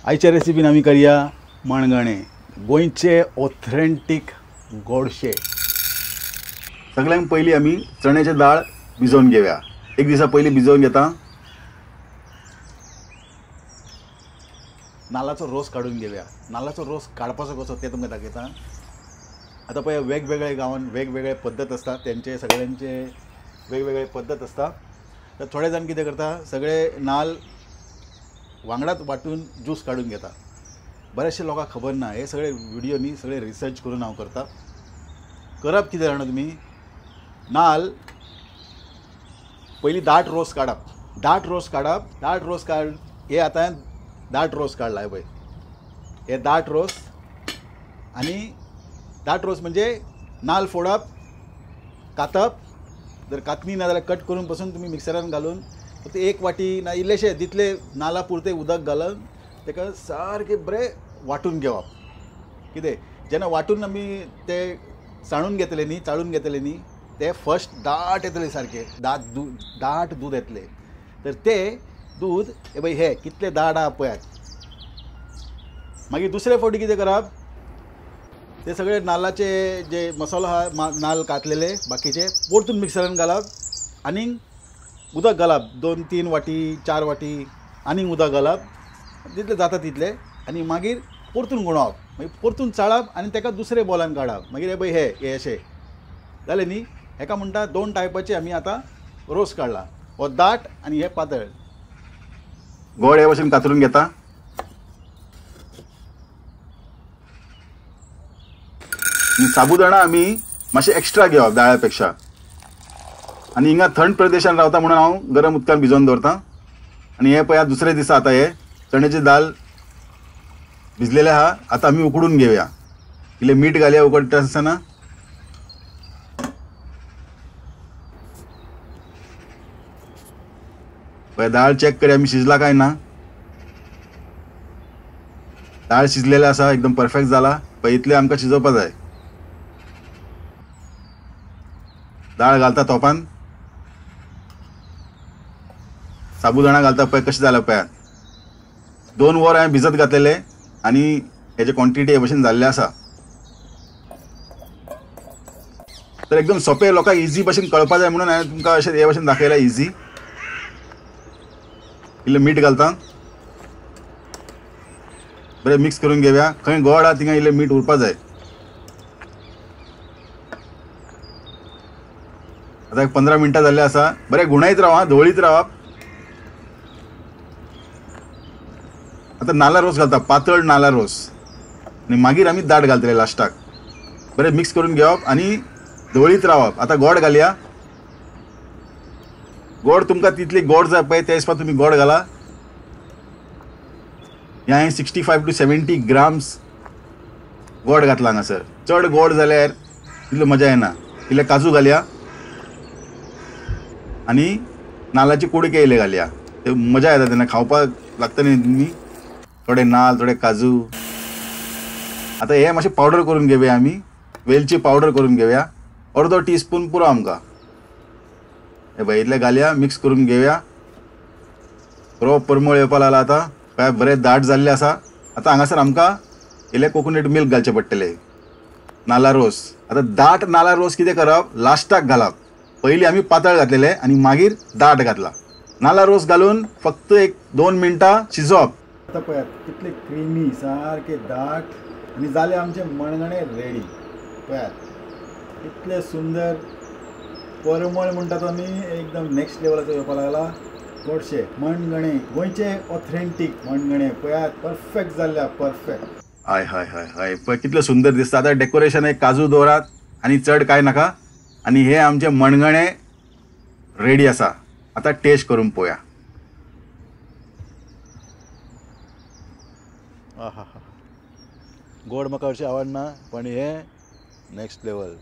आयच्या रेसिपीन आमी करया मणगणे, गोंयचे ऑथेंटीक गोडशे। सगळ्यांत पयलीं आमी चण्याची दाळ भिजोवन घेवया। एक दिसा पयलीं भिजोवन घेता। नाल्लाचो रोस काडून घेवया। नाल्लाचो रोस काडपाचो कसो तें तुमकां दाखयता। आतां पळय वेगवेगळे गांवांत वेगवेगळे पद्दत आसता, तेंचे सगळ्यांचे वेगवेगळे पद्दत आसता। तर थोडे जाण कितें करता, सगळे नाल्ल वांगडाच वांटून ज्यूस काडून घेता। बरेचशे लोकांक खबर ना, हे सगळे व्हिडियो न्ही सगळे रिसर्च करून हांव करता। करप कितें जाणा तुमी, नाल्ल पयलीं दाट रोस काडप, दाट रोस काडप, दाट रोस काड हे आतां दाट रोस काडला हे पळय, हे दाट रोस। आनी दाट रोस म्हणजे नाल्ल फोडप, कातप, जर कातणी ना जाल्यार कट करून पसून तुमी मिक्सरान घालून फक्त एक वाटी ना इल्लेशें जितले नाल्ला पुरतें उदक घालून ताका सारकें बरें वांटून घेवप। कितें जेन्ना वांटून आमी ते चाळून घेतले न्ही, चाळून घेतले न्ही, ते फर्स्ट दाट येतले, सारकें दाट दूद, दाट दूद येतलें। तर तें दूद हे पळय हे कितलें दाट आहा पळयात। मागीर दुसरे फावटी कितें करप, ते सगळे नाल्लाचे जे मसालो आहा, नाल्ल कातलेले बाकीचे परतून मिक्सरान घालप आनी उदक घालप, 2-3 वाटी 4 वाटी आनीक उदक घालप, जितलें जाता तितलें। आनी मागीर परतून गुणोवप, मागीर परतून चाळप आनी ताका दुसरे बॉलान काडप। मागीर हे पळय हे हे अशें जालें न्ही। हेका म्हणटा दोन टायपाचे आमी आतां रोस काडला, हो दाट आनी हे पातळ। गोड हे भशेन कातरून घेता। साबुदाणा आमी मातशें एक्स्ट्रा घेवप दाळ्या पेक्षा। आनी हिंगा थंड प्रदेशान रावता म्हणून हांव गरम उदकान भिजोवन दवरता। आनी हे पळया दुसरे दिसा आतां हे चण्याची दाल भिजलेले आहा, आतां आमी उकडून घेवया। इल्लें मीठ घालया उकडटा आसतना। पळय दाळ चॅक करया आमी शिजला काय ना। दाळ शिजलेले आसा, एकदम परफेक्ट जाला। पळय इतलें आमकां शिजोवपा जाय। दाळ घालता तोपान, साबुदाणा घालता। पळय कशें जालां पळयात, 2 वर हांवें भिजत घातलेले आनी हेजे क्वॉन्टिटी हे भशेन जाल्लें आसा। तर एकदम सोंपें, लोकांक इजी भशेन कळपा जाय म्हणून हांवें तुमकां अशें हे भशेन दाखयलां इजी। इल्लें मीठ घालता, बरें मिक्स करून घेवया। खंय गोड आहा थिंगा इल्लें मीठ उरपा जाय। आतां एक 15 मिनटां जाल्लें आसा। बरें गुणायत राव, आं, धवळीत रावप। आतां नाल्ला रोस घालता, पातळ नाल्ला रोस, आनी मागीर आमी दाट घालतले लास्टाक। बरें मिक्स करून घेवप आनी धवळीत रावप। आतां गोड घालया। गोड तुमकां तितली गोड जाय पळय त्या हिसपान तुमी गोड घाला। हें हांवें 65 to 70 grams गोड घातला हांगासर। चड गोड जाल्यार तितली मजा येना। इल्ले काजू घालया आनी नाल्लाचे कुडके इल्ले घालया, ते मजा येता तेन्ना खावपाक लागता न्ही तुमी। थोडे नाल्ल, थोडे काजू। आतां हे मातशें पावडर करून घेवया आमी, वेलची पावडर करून घेवया। अर्दो टीस्पून पुरो आमकां। हे पळय इतलें घालया, मिक्स करून घेवया। बरो परमळ येवपा लागला आतां, पळय बरें दाट जाल्लें आसा। आतां हांगासर आमकां इल्लें कोकोनट मिल्क घालचें पडटलें, नाल्ला रोस। आतां दाट नाल्ला रोस कितें करप, लास्टाक घालप। पयलीं आमी पातळ घातलेले आनी मागीर दाट घातला। नाल्ला रोस घालून फक्त 1-2 मिनटां शिजोवप। आतां पळयात कितले क्रिमी, सारके दाट आनी जालें आमचें मणगणें रेडी। पळयात कितलें सुंदर परमळ म्हणटा तो आमी, एकदम नेक्स्ट लेवलाचो येवपा लागला। गोडशे मणगणें, गोंयचे ऑथेंटीक मणगणें पळयात परफेक्ट जाल्ल्या, परफेक्ट। हय हय हय हय, पळय कितलें सुंदर दिसता। आतां डेकोरेशन एक काजू दवरात आनी चड कांय नाका। आनी हे आमचें मणगणें रेडी आसा। आतां टेस्ट करून पळोवया। आहा, गोड म्हाका हरशीं आवडना, पण हे नेक्स्ट लेवल।